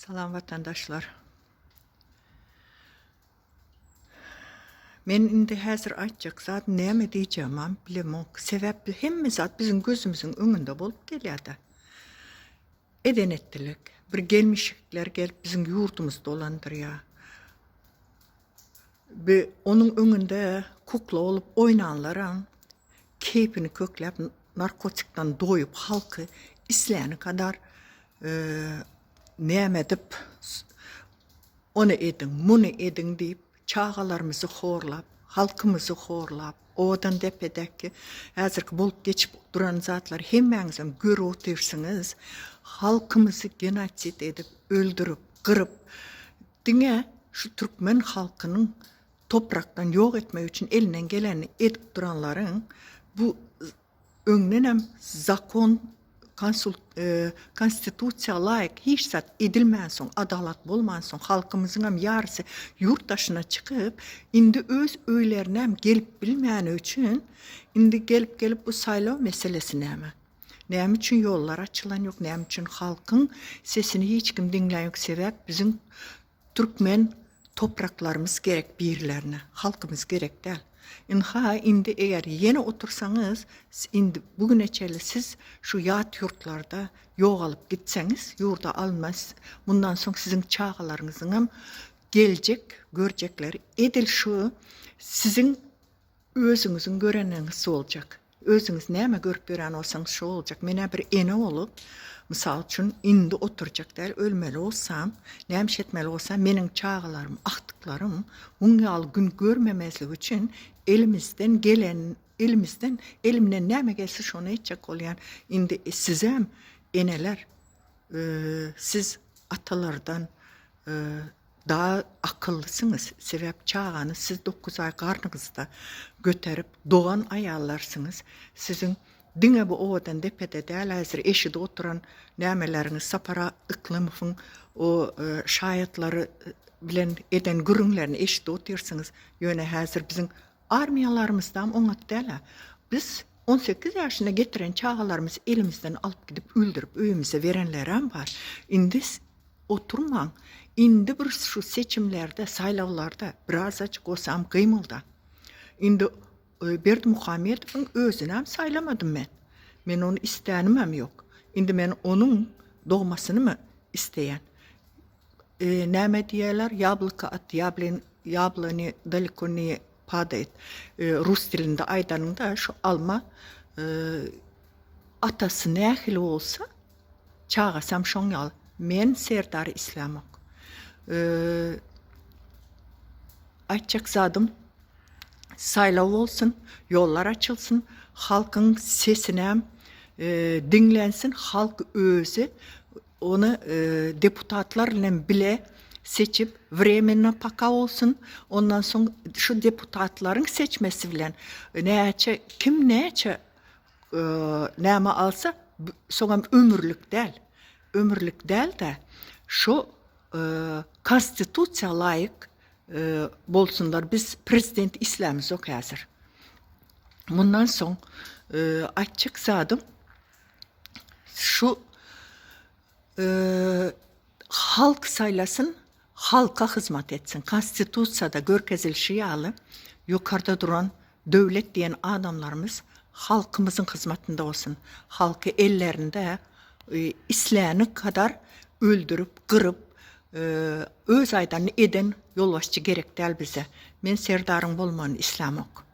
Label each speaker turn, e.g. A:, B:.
A: Salam watandaşlar. Men indi häzir aýtjak zat näme diýjegimem bilemok. Sebäp hemme zat biziň gözümiziň öňünde bolup gelýärde. Eden etdilik. Bir gelmişekler gelip biziň ýurdumyzy dolandyrýar. Bi onuň öňünde kukla bolup oýnanlaram keýpini kökläp narkotikden doýup halky isläni kadar näme edip ony ediň muny ediň diýip çagalarymyzy horlap halkymyzy horlap owadan depedäki häzirki bolup geçip duran zatlary hemmäňizem görüp otyrsyňyz halkymyzy genosid edip öldürip gyryp diňe şu türkmen halkynyň toprakdan ýok etmek üçin elinden gelenini edip duranlaryň bu öňdenem zakon konstitusiýa laýyk hiç zat edilmänsoň adalat bolmansoň halkymyzyňam ýarysy ýurt daşyna çykyp indi öz öýlerinem gelip bilmäni üçin indi gelip gelip bu saýlaw meselesi näme näme üçin ýollar açylan ýok näme üçin halkyň sesini hiç kim diňlän ýok sebäp biziň Türkmen topraklarymyz gerek birlerine, halkymyz gerek däl. Ynha indi eger ýene otursaňyz, indi bu güne çenli siz şu ýat ýurtlarda ýogalyp gitseňiz, ýurda alynmaz, mundan soň siziň çagalaryňyzyňam geljek görjekleri edil şu siziň Özüňiziň göreniňiz boljak. Özüňiz näme görüp ýören bolsaňyz şo boljak. Men-ä bir ene bolup, mysal üçin, indi oturjak däl, ölmeli bolsam, näme iş etmeli bolsam, meniň çagalarym, agtyklarym muň ýaly gün görmemezligi üçin elimizden gelen, elimizden, elimden näme gelse şony etjek bolýan. Indi sizem, eneler, siz atalardan Daha akyllysyňyz, sebäp çagany siz dokuz aý garnyňyzda göterip dogan aýallarsyňyz, siziň diňe bu owadan depede däl häzir eşidip oturan nämeleriňiz Sapar Yklymowyň o şaýatlary bilen eden gürrüňlerini eşidip otyrsyňyz, ýöne häzir biziň armiýalarymyzdam oňat dälä biz 18 ýaşyna getiren çagalarymyzy elimizden alyp gidip öldürip öýümize berenlerem bar indi Oturmaň. Indi bir şu seçimlerde, saýlawlarda birazajyk bolsam gymylda. Indi Berdimuhamedowyň özünem saýlamadym men. Men ony istänimem ýok. Indi men onuň dogmasynymy isleýän. Näme diýýärler, ýabloko at ýabloni daleko ne padaýet. Rus dilinde aýdanyňda şu alma atasy nähili bolsa, Çagasam şoň ýaly. Men Serdary islämok. Aýtjak zadym saýlaw bolsun, ýollar açylsyn, halkyň sesinem diňlensin, halk özi ony deputatlar bilen bile seçip wremenno paka bolsun, ondan soň şu deputatlaryň seçmesi bilen näçe kim näçe Näme alsa, soňam ömürlik däl. Ömürlik däl-de, şo konstitusiýa laýyk bolsunlar. Biz prezident islämizok häzir. Mundan soň aýtjak zadym şu Halk saýlasyn, halka hyzmat etsin. Konstitusiýada görkezilişi ýaly, ýokarda duran döwlet diýen adamlarymyz halkymyzyň hyzmatynda bolsun. Halky ellerinde isläni kadar öldürip, gyryp, öz aýdanyny eden ýolbaşçy gerek däl bize. Men Serdaryň bolmagyny islämok.